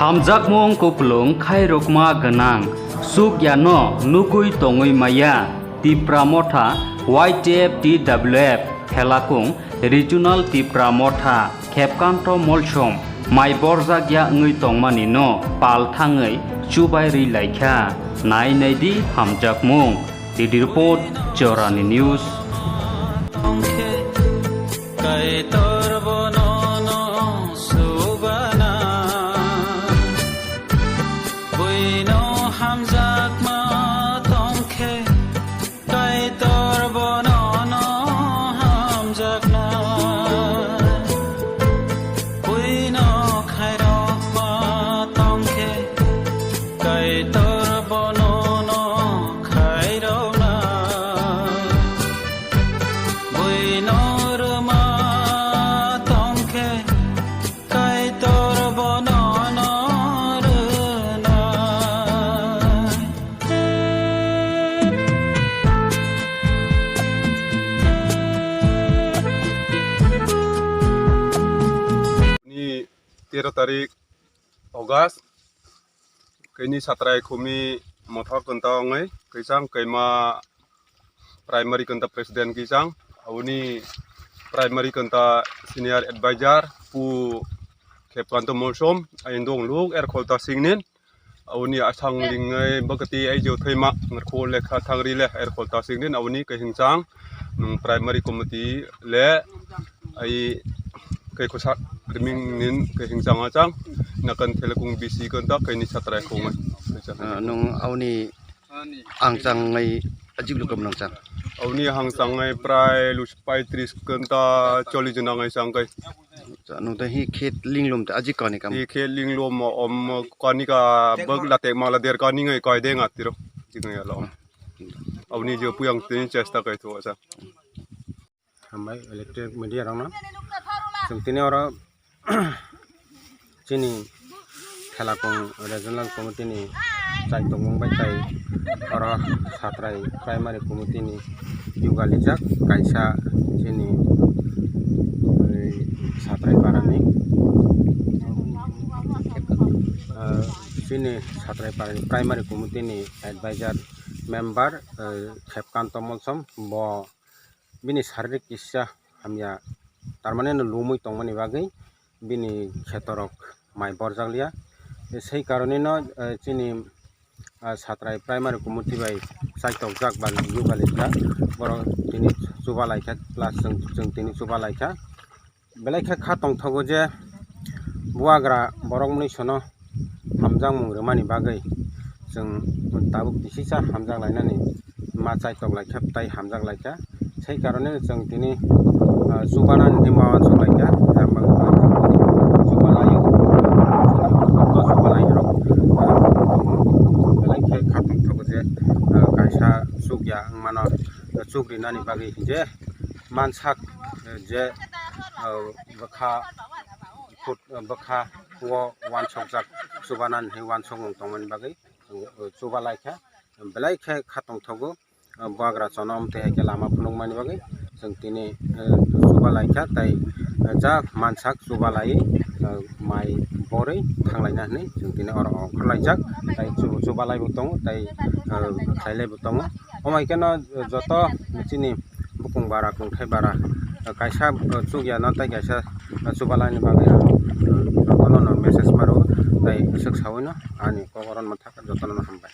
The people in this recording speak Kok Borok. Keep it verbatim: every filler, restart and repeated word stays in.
Hamjakmung kupulung khairokma gwnang, suk yano nugui tongwi maya, Tipra Motha, Y T F T W F, Phelakung, Regional Tipra Motha, Khepkanto Molsom, mai borjak ya wngwi tongmani no pal thangwi chubai rwi laikha, nai nai di hamjakmung. T D Report, Chorani News. Kaitor bono no subana, buino hamjakma tongkhe, Kaitor bono no hamjakna, buino khairokma tongkhe, Kaitor bono no khairokna, buino rwma tongkhe, Kaitor bono no rwnai. Ni tero tarik August, kaini satrai khumi motha kwntha wngwi kaichang kaima primary kwntha president kaichang, aboni primary kwntha senior advisor pu Khepkanto Molsom, ayang dong luk er kholta singnin, aboni asang lingwi bakati aijo thaima ngarkho lekha thangri le er kholta singnin, aboni kaihingchang, nung primary committee le ai kai khosak riming nin kaihingchang achang, nakan thelekung bisi kwntha kaini satrai khumai. Ah, nung aboni ang changnai ajik lukum nang chang. Aboni hang changnai prai lus paitris kwntha chollis jona ngai chang kai. Cha, nung ta hi khet linglom ta ajik kani kam. Hi khet linglom om kani ka bak latek mala der kani ngai kai de ngatiro. Jik ngai lo. Aboni je puyang tini chesta kai thu asa. Hambai electric media rokno. Chwng tini oro chini Phelakung Regional Committee ni chai tongmung bai tai oro Satrai Primary Committee ni yugalijak kaisa chini, eh, Satrai Para ni, eh, chini Satrai Para ni Primary Committee ni advisor member, eh, Khepkanto Molsom bo bini saririk kisa hamya, tarmani no lumui tongmani bagwi bini khetorok mai borjak liya. Sei karonino, eh, chini, ah, Satrai Primary Committee bai chaitokjak ba yugalikha, borok tini chuba laikha, plus chwng, chwng tini chuba laikha. Belai khe kha tongthogo je bubagra borok mwnwisono hamjakmung rwmani bagwi chwng tabuk kisisa hamjak lainani ma chaitok laikha tei hamjak laikha. Sei karone chwng tini, ah, chubanani ma uansuk laikha, chuba laio, chuba lairok, ah, belai khe kha tongthogo je, ah, kaisa chukya wngmano chuk rinani bagwi je mansak, eh, je, eh, bwkha, bwkha o uansukjak chubanani hinwi uansukmung tongmani bagwi, eh, chuba laikha, belai khe kha tongthogo, eh, bubagra chonom tei hai khe lama phunukmani bagwi chwng tini, eh, chuba laikha tei, eh, jak mansak chuba laiwi, eh, mai borwi thanglaina hinwi chwng tini oro ongkhorlaijak tei chu-, chuba laibo tongo tei, eh, khlailaibo tongo. Omo hai kheno joto chini bukung bara, kungthai bara, kaisa chukya no tei kaisa chuba laini bagwi ang jotono no message ma rwo tei swk saui no ani kok oro no thaka jotono no hambai.